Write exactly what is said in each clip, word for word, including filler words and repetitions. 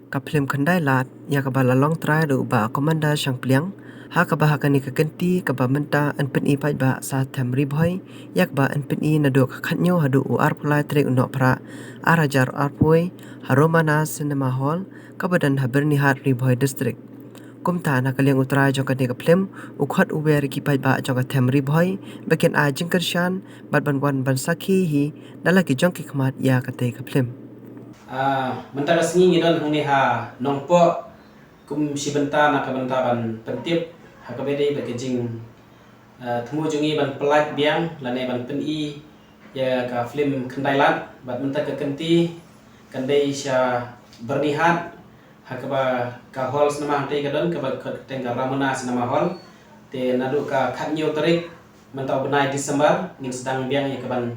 Ka phlim Khyndai Lad, ïa kaba la long trai da u Bah Commander Shangpliang, ha kaba ha kane ka kynti kaba mynta yn pyni paidbah sa them Ri Bhoi, ïa kaba yn pyni naduh ka khatñiew haduh u arphew lai tarik u Nohprah, ar hajar arphew, ha Romana Cinema Hall, kaba don ha Byrnihat, Ri Bhoi District. Kumta na ka liang u trai jong kane ka phlim, u khot u wer ïa ki paidbah jong ka them Ri Bhoi, ba kin ai jingkyrshan, bad ban wan ban sakhi hi, na la ki jong ki khmat ïa katei ka phlim. Ah, mynta ka sngi ngi don hangne ha Nongpoh, kum shi bynta na ka bynta ban pyntip ha kaba ïadei bad ka jing, ah, thmu jong ngi ban pyllait biang lane ban pyni ïa ka phlim Khyndai Lad, bad mynta ka kynti kan dei sha Byrnihat, ha kaba ka hall cinema hangtei ka don, kaba ka kyrteng ka Ramona Cinema Hall. Te naduh ka khatñiew tarik, mynta u bnai December, ngin sdang biang ïa kaban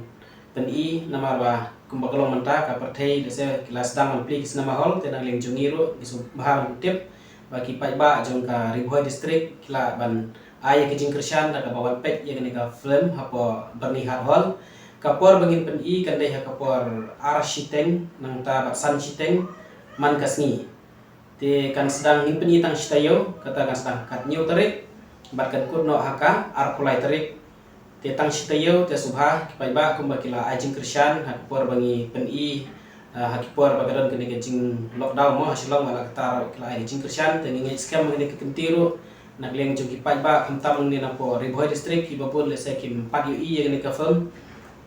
pyni, namar ba kumba ka long mynta ka pyrthei, lehse ki la sdang ban plie ki cinema hall, te na ka liang jong ngi ruh ngi sngewbha ban tip ba ki paidbah jong ka Ri Bhoi District ki lah ban ai ïa ka jingkyrshan da kaba wan peit ïa kane ka phlim hapoh Byrnihat Hall. Ka por ba ngin pyni kan dei ha ka por ar shiteng, nangta bad san shiteng man ka sngi. Te kan sdang, ngin pyni tang shi taïew, kata kan sdang khatñiew tarik, bad kan kut noh ha ka arphew lai tarik. Te tang shi taïew, te sngewbha ki paidbah kumba ki la ai jingkyrshan ha ki por ba ngi pyni, ah, ha ki por ba ka don kane ka jing lockdown mo ha Shillong, ba la kata ruh ki la ai ka jingkyrshan. Te ngi ngeit skhem kane ka kynti ruh na ka liang jong ki paidbah, khamtam hangne napoh Ri Bhoi District, kiba bun lehse kim pat ïohi ïa kane ka phlim.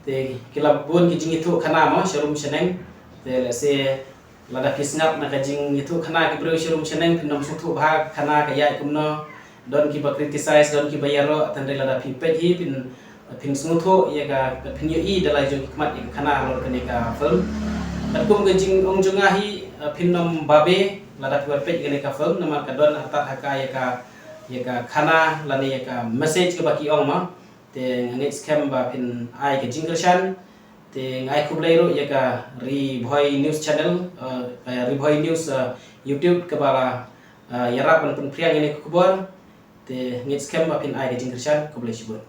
Te ki la bun ki jingïathuh khana mo sha rum sha neng. Te lehse lada phi sngap na ka jingïathuh khana ki briew sha rum sha neng, phin ym sngewthuh bha khana ka ïaid kumno. Don kiba criticize, don kiba ïaroh, hynrei lada phi peit hi phin, phin sngewthuh ïa ka, phin ïohi da la jong ki khmat ïa ka khana halor kane ka phlim. Bad kum ka jingong jong nga hi, phin ym babe lada phi wan peit kane ka phlim, namar ka don artat ha ka ïa ka, ïa ka khana lane ïa ka message kaba ki ong mo. Te nga ngeit skhem ba phin ai ka jingkyrshan. Te nga ai khublei ruh ïa ka Ri Bhoi News Channel, eh, eh, Ri Bhoi News, eh, YouTube, kaba la, eh, ïarap ban pynphriang ïa kane ka khubor. Te ngeit skhem ba phin ai ka jingkyrshan. Khublei shibun.